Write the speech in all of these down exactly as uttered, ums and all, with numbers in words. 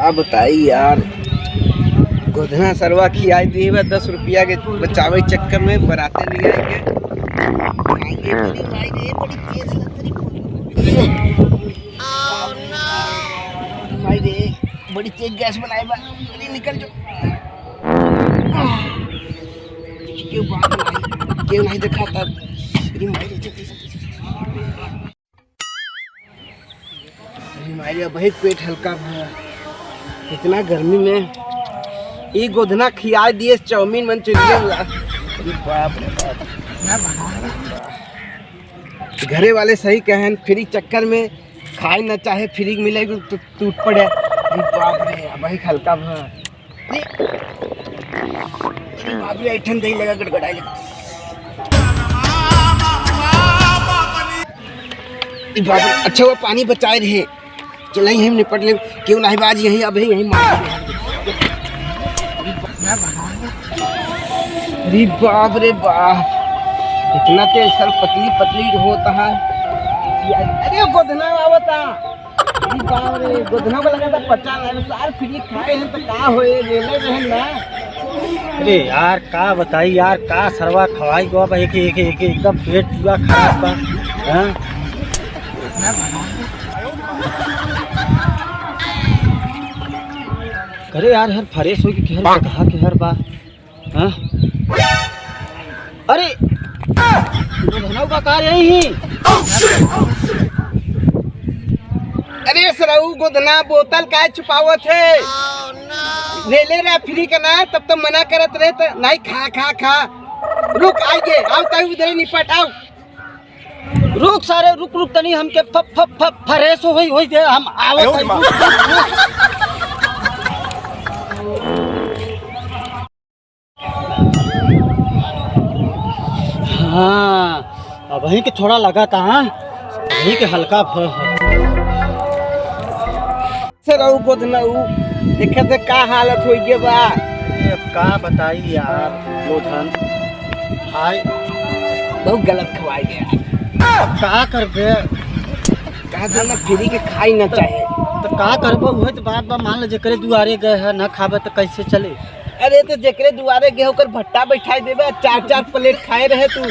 अब बताई यार, गोधना सरवा खियाई दी बा दस रुपया के बचावे चक्कर में, बराते ले आएंगे। माई रे, बड़ी, माई रे, बड़ी तेज लग रही। माई रे, बड़ी तेज गैस बनाए बा। अरे निकल जो। क्यों बात नहीं, क्यों नहीं दिखाता? अरे माई रे, जल्दी, जल्दी, जल्दी। अरे माई रे, अबही पेट हल्का भा। इतना गर्मी में ई गोधना खिया दिए चाउमीन मंचूरियन ला। अरे बाप रे बाप। घरे वाले सही कहन, फ्री चक्कर में खाए ना चाहे, फ्री मिले तो टूट पड़े। अरे बाप रे, अबही हल्का भा। अरे, अरे बाप रे, ऐठन दही लगा गड़गड़ाए लगा। अरे बाप रे, अच्छा वो पानी बचाए रहे। चल, यहीं हम निपट ले। क्यों नहीं बाज, यहीं अबे, यहीं मार दे। अरे बाप रे बाप, इतना तेज सर पतली पतली होता है। अरे गोधना आवता। अरे बाप रे, गोधना को लगा था पचास लाख, सार फ्री खाए हैं तो का होए, रेले रहन ना। अरे यार, का बताई यार, का सरवा खवाई गो बा, एक, एक, एक, एकदम पेट पूरा खराब बा। हाँ? अरे यार, हर फ्रेश होई कि हर जगह के हर बा। हाँ? अरे, गोधनऊ का का यही? अरे सरऊ, गोधना बोतल काहे छुपावत है? ले ले रहा फ्री का ना, तब तो मना करत रहे तो नहीं, खा, खा, खा। रुक, आइए, आओ, तू उधर ही निपट, आओ। रुक सारे, रुक, रुक, तनी हमके फ-, फ-, फ-, फ्रेश होई, होई दे, हम आवत हई। रुक, रुक, रुक। हाँ, अबहीं के थोड़ा लगा था, हाँ? अबहीं के हल्का भ-, सरऊ गोधनऊ, देखे थे का हालत होइ गए बा। अरे, अब का बताई यार, गोधन, हाय। बहुत गलत खवाई गया। अब का करबे? कहा था ना, फ्री के खाई ना चाहे। तो का करबो, उहे तो बात बा। मान ले, जेकरे दुआरे गए है, ना खाबे तो कैसे चले? अरे तो जेकरे दुआरे गए ओकर भट्टा बैठाई देबे, चार चार प्लेट खाए रहे तू।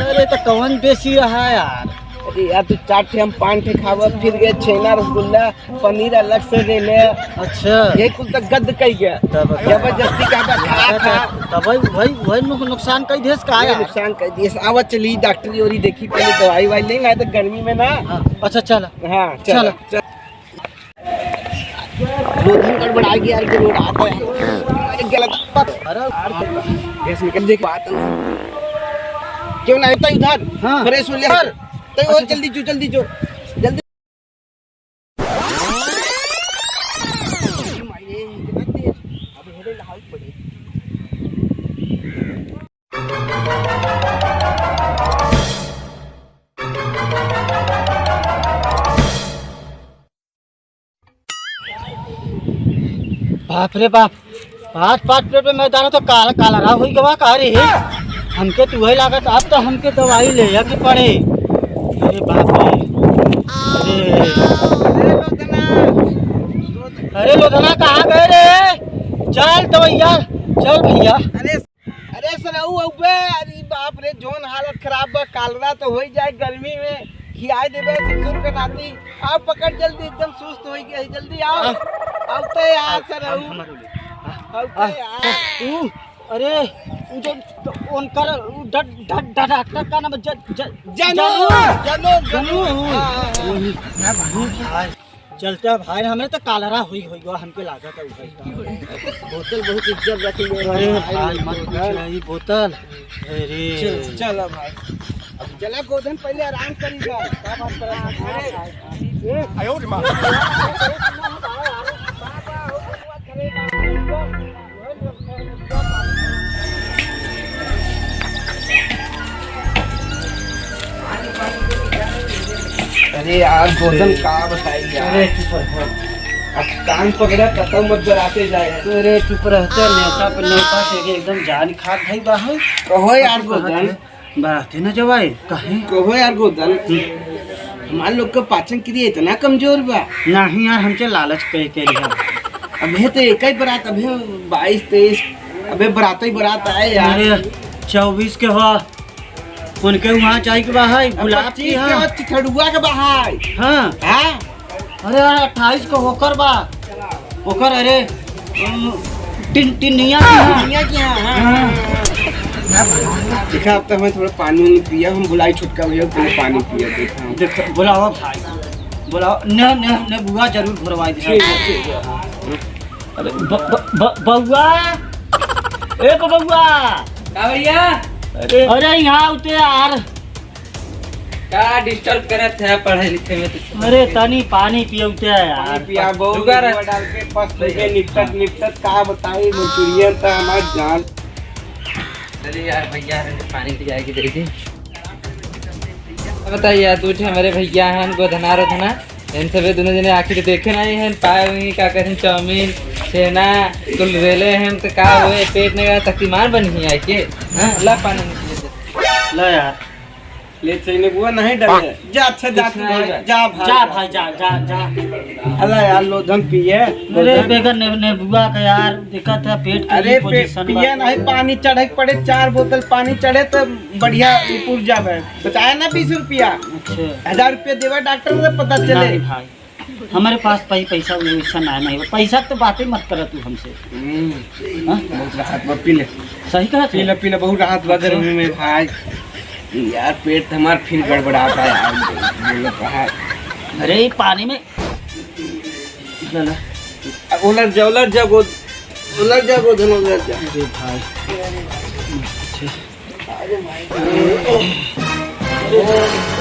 अरे तो कौन बेसी रहा यार? अरे यार तू चार ठे हम पाँच ठे खाबे, फिर गए छेना रसगुल्ला पनीर अलग से ले ले। अच्छा। ये कुल तो गद कई गया। तब का? जबरदस्ती का बा, खा, खा। तब भाई, भाई, भाई नुक-, नुकसान कई देस का ये यार? नुकसान कई देस। आवा चली डॉक्टरी ओरी देखी पहले दवाई वाई ले, नहीं तो गर्मी में ना। हाँ, अच्छा चल। हाँ, चल, चल। चल। रोधन गड़बड़ा गया यार, कि रोड आता है। अरे गलत बात। अरे गैस निकल दे बात ना। क्यों ना होता उधर? हाँ। फ्रेश हो ले। सर। तो वो जल्दी जो, जल्दी जो। बाप रे बाप, पाँच पाँच प्लेट में मैं दाना तो काला काला रहा हुई गवा का रे। हमके तो वही लागत, अब तो हमके दवाई ले के पड़े। अरे बाप रे। अरे, अरे लोधना, कहाँ गए रे? चल दवैया, चल भैया। अरे अरे सरऊ अउबे, अरे बाप रे, जोन हालत खराब बा, कालरा तो होई जाए गर्मी में, खियाए देबे ससुर के नाती। आओ पकड़ जल्दी, एकदम सुस्त होई गया है, जल्दी आओ। हाँ। आओ तो यार सरऊ। आओ तो यार। ऊ, अरे, ऊ जो, तो उनकर, ऊ ड-, ड-, ड-, डॉक्टर का नाम ज-, ज-, जनू, जनू, जनू, जनू। जनू। हाँ, हाँ, हाँ। वही। हाँ। चलते हैं भाई, हमरे तो कालरा हुई, हुई गवा, हमके लागत है भाई। बोतल बहुत इज्जत रखी है। अरे भाई, मत पूछ रही बोतल। अरे। चल, चल अब भाई। अब चला गोधन पहले आराम करी जा। क्या बात कर रहा है? अरे। आयो रे माँ। अरे यार, गोधन का बताई यार। अरे चुप रह। अब कान पकड़ा, कतौ मत बराते जाए। अरे चुप रहते, नेवता पे नेवता के एकदम जान खात भई बा है। कहो यार गोधन। बराते न जवाए, कहे? कहो यार गोधन। हमार लोग के पाचन क्रिया इतना कमजोर बा। नहीं यार, हमके लालच कह के लिया। अबे तो एक ही बारात, अबे बाईस तेईस, अबे बारात ही बारात आए यार। अरे, चउबीस के हो, उनके वहाँ जाए के बा है, अब गुलाब पच्चीस के हो, चिथड़ुआ के बा है। हाँ। हाँ। अरे यार, अट्ठाईस को ओकर बा, ओकर, अरे, उम, टिन-, टिनिया की, हाँ। टिनिया की, हाँ, हाँ। हाँ। देखा, अब तो हमें थोड़ा पानी उनी पिया, हम बुलाई छोटका भैया, पहले पानी पिया, देखा। देख, बुलाओ भाई, बुलाओ, ने, ने, ने बुआ जरूर घुरवाई दे। ठीक है, ठीक है। अरे, ब-, ब-, ब-, बउआ, ए ब-, बउआ। का भैया? अरे, अरे, यहाँ उते यार। का disturb करत है पढ़े लिखे में तो? अरे, तनी पानी पियौते है यार। पानी पिया, बहुत रुका रह। बुआ डाल के पस रुके, निपटत, निपटत, का बताई, मंचूरियन त हमार जान। चलिए यार, भैया हैं, पानी पिया के दे दी। बताइए यार, तू उठे, हमारे भैया हैं, गोधना रोधना, इन सबे दोनों जने आखिर देखे नहीं हैं, पाए हुई का करें, चाउमीन, छेना, कुल रेले हैं, तो का हुए, पेट नहीं गया, शक्तिमान बन ही आए के? हाँ, ला पानी निकले दे। ला यार। ले चैने बुआ नहीं डरे। जा, अच्छा, जा कुछ तू नहीं भाई, बा। जा भाई। जा भाई, जा, जा, जा। अला यार, लोधन पिए। अरे, लोधन। बेगर ने, ने बुआ का यार, दिक्कत है, पेट के अरे, लिए पे-, position पिए बा। नहीं, पानी चढ़े के पड़े, चार बोतल पानी चढ़े तो बढ़िया पुर्जा बे। बचाया ना बीस रुपया। अच्छा। हजार रुपया देवा डॉक्टर से, पता चले। नहीं भाई, हमारे पास पै-, पैसा वैसा ना, नहीं, पैसा तो बातें मत कर तू हमसे। हम्म। हाँ? बहुत राहत बा, पी ले। सही कहा पी ले, पी ले, बहुत राहत बा अच्छा। गर्मी में भाई। यार, पेट हमार फिर गड़बड़ाता है यार, बोलो कहा। अरे, ये पानी में, ला, ला। अब उलट जा, उलट जा, गोद, उलट जा, गोधन, उलट जा। अरे भाई। अच्छा।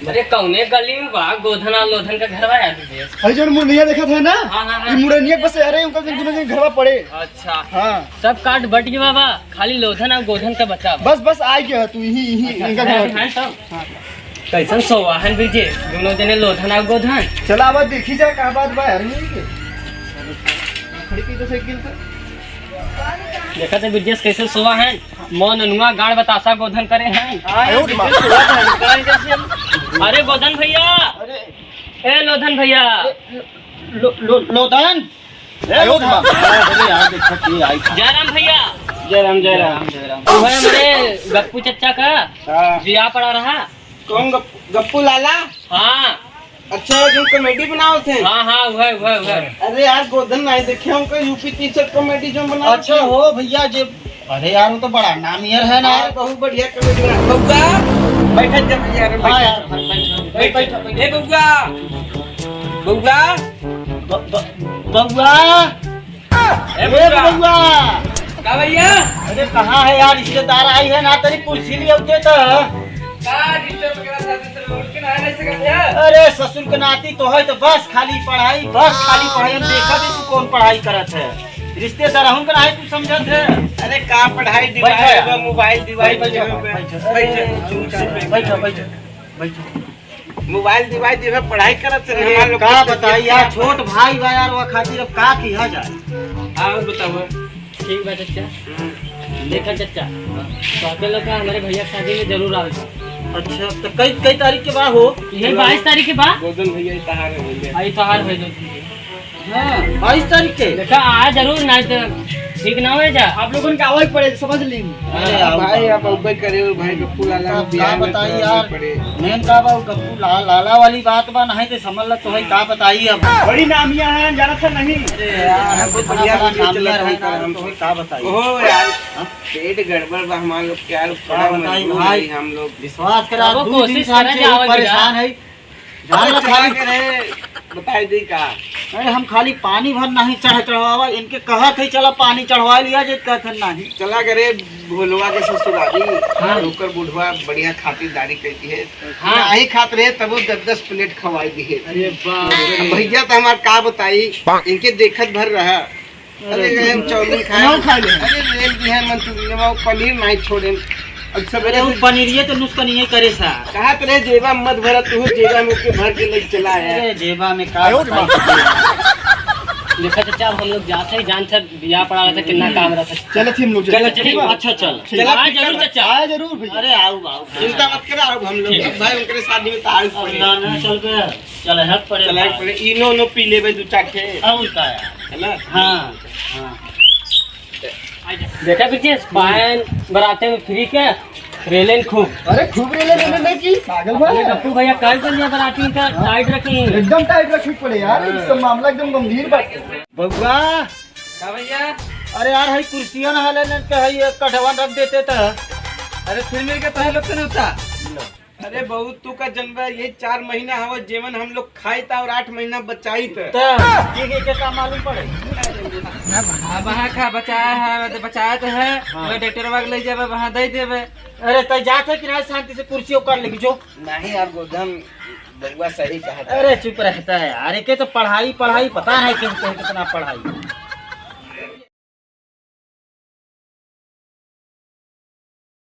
अरे कौने गली में बा गोधन और लोधन का घरवा यार तुझे? अरे जौन मुड़निया देखत है ना, हाँ, हाँ, हाँ। ई मुड़निया बस, अरे उनका दोनों जन घरवा पड़े। अच्छा। हाँ। सब काट बट गया बा, खाली लोधन और गोधन का बचा बा। बस, बस, आ गया तू, यही, यही, अच्छा, इनका घर है, है। है सब? हाँ। कैसन सोवाहन बीजे, दोनों जने लोधन और गोधन। चला अब देखी जा, का बात बा यार, नहीं के? खड़ी की तो साइकिल तो। देखा तो ब्रिजेश कैसे सोवा है, मौन अनुआ गाड़ बतासा गोधन करे हैं। हाँ, यार, बिल्कुल सोवा है, करे कैसे हम? अरे गोधन भैया, अरे। ए लोधन भैया। लो-, लो-, लोधन? ए लोधन। अरे यार, देखो, ये आई था। जयराम भैया। जयराम, जयराम। जयराम, जयराम। वो है हमारे गप्पू चच्चा का हाँ। बियाह पड़ा रहा। कौन गप-, गप्पू लाला? हाँ। अच्छा, जो comedy बनावत हैं? हाँ, हाँ, वह, वह, वह। अरे यार, गोधन नहीं देखे हमको, यूपी टी शर्ट comedy जो बनावत अच्छा हैं। हो भैया, जे, अरे यार, वो तो बड़ा नाम यार है ना। हाँ, बहुत बढ़िया comedy बना। बउआ, बैठत जा भैया, अरे हाँ बैठत। यार, बैठ, बैठ, बैठ, बैठ। ए बउआ, बउआ। ब-, ब-, बउआ। ए ए बउआ। बउआ। का भैया? अरे कहाँ है यार, रिश्तेदार आई है ना, तेरी कुर्सी लिए उठे तो। का disturb करा था, दूसरे लोग के ना नहीं सकत है? अरे ससुर के नाती तो है तो बस खाली पढ़ाई, बस खाली पढ़ाई। हम देखा दे तू कौन पढ़ाई करत है, रिश्तेदार हम का नहीं तू समझत है। अरे का पढ़ाई बैठा divide यार। बा, mobile divide बैठा, बा। बैठा। बैठा। बैठा, बैठा, बैठा। मोबाइल डिवाइस जो है पढ़ाई करत से अरे, हमार लोग का के बताई यार, छोट भाई बा यार, वो खातिर अब का किया जाए? और बताओ। ठीक बा चच्चा। देखा चच्चा, तो आप लोग का हमारे भैया के शादी में जरूर आओ। अच्छा, तो कई, कई तारीख के बा हो? यही बाईस तारीख के बा। गोदन भैया, ये तहार है भैया। आई तहार है जो। हाँ, बाईस तारीख के। देखा, आ जरूर, नहीं तो ठीक ना हो जा। आप लोगन के आवे के पड़े, समझ ली। अरे, हाँ, आओ, भाई, आओ। आप अउबे करे हो, भाई, गप्पू लाला का, का बियाह में बताई तो यार, आवे पड़े। मेन का बा, गप्पू ला-, लाला वाली बात बा, नहीं तो समझ ल, तो भाई, का बताई अब। बड़ी नामिया है, जानत है नहीं? अरे यार, बहुत बड़ा बढ़िया बड़ा वीडियो नामिया चलत है है ना, हम तो भाई, का बताई। ओहो यार, हाँ? पेट गड़बड़ बा हमार लोग के यार, का बड़ा बताई मजबूर भाई? है हम लोग। विश्वास करा, अब दू दिन कोशिश से करे हम जावे परेशान भैया। है। जान अरे ला चला खाली के रे, बताई दी का? अरे हम खाली पानी भर नहीं चढ़ चढ़वावा, इनके कहत है चला पानी चढ़वा लिया जे, कहत है नहीं। चला के रे भोलवा के ससुरारी, हाँ। ओकर बुढ़वा बढ़िया खातिरदारी कइती है। हाँ। नहीं खात रहे तबो दस दस प्लेट खवाई दी है। अरे बाप रे। भैया तो हमार का बताई, इनके देखत भर रहा। अरे, अरे, हम चाउमीन खाए। ना खा ले। अरे, रेल भी है, मंचूरियन, वो पनीर नहीं छोड़े। अब सवेरे अरे, वो से पनीरिये तो नुस्कानिये करे सा। कहा तेरे जेबा मत भरा, तू जेबा में के भर के ले चला है। अरे, जेबा में का आयो रे बताई? देखा चाचा, अब हम लोग जाते हैं, जानते हैं, बियाह पड़ा रहता, कितना काम रहता। चलो, हम लोग चलो, चलते हैं। चलिए, अच्छा, चल। ठीक। चला, आए जरूर, चाचा। आए जरूर, भैया। अरे, आओ, आओ। चिंता मत करा, आओ, हम लोग ठीक है। भाई, उनके साथ में तारीफ अब पड़े। ना, ना, चल बे। चल, हट पड़े चल, भाई। पड़े। इनो, नो पी लेबे दू चार ठे। और का यार? है ना? हाँ, हाँ। देखा पीछे, पायन बराते में फ्री के रेलेन खूब। अरे, खूब रेलेन, रेलेन नहीं की, पागल बा। अरे, गप्पू भैया, कल तो लिया बराती का टाइट रखी। एकदम टाइट रखी पड़े यार, हाँ। इस सब मामला एकदम गंभीर बात है। बउआ। का भैया? अरे यार, हई कुर्सिया ना हले न, तो हई एक कढ़वा रख देते तो। अरे, फिर मिल के तोहे लोग के नहीं होता। अरे, बहुत तू का जनबा, ये चार महीना हवा जेवन हम लोग खाई था और आठ महीना बचाई था। तो, ये, ये क्या काम मालूम पड़े? अब हाँ, वहाँ का बचाया है, मतलब बचाया तो है, हाँ। वह डॉक्टर वाग ले जाबे, वहाँ दे देबे। अरे, तै जात है कि नहीं, शांति से कुर्सी कर लेगी जो। नहीं यार, गोधन बउआ सही कहा था। अरे, चुप रहता है यार, एके तो पढ़ाई, पढ़ाई पता नहीं किन, किन कितना पढ़ाई।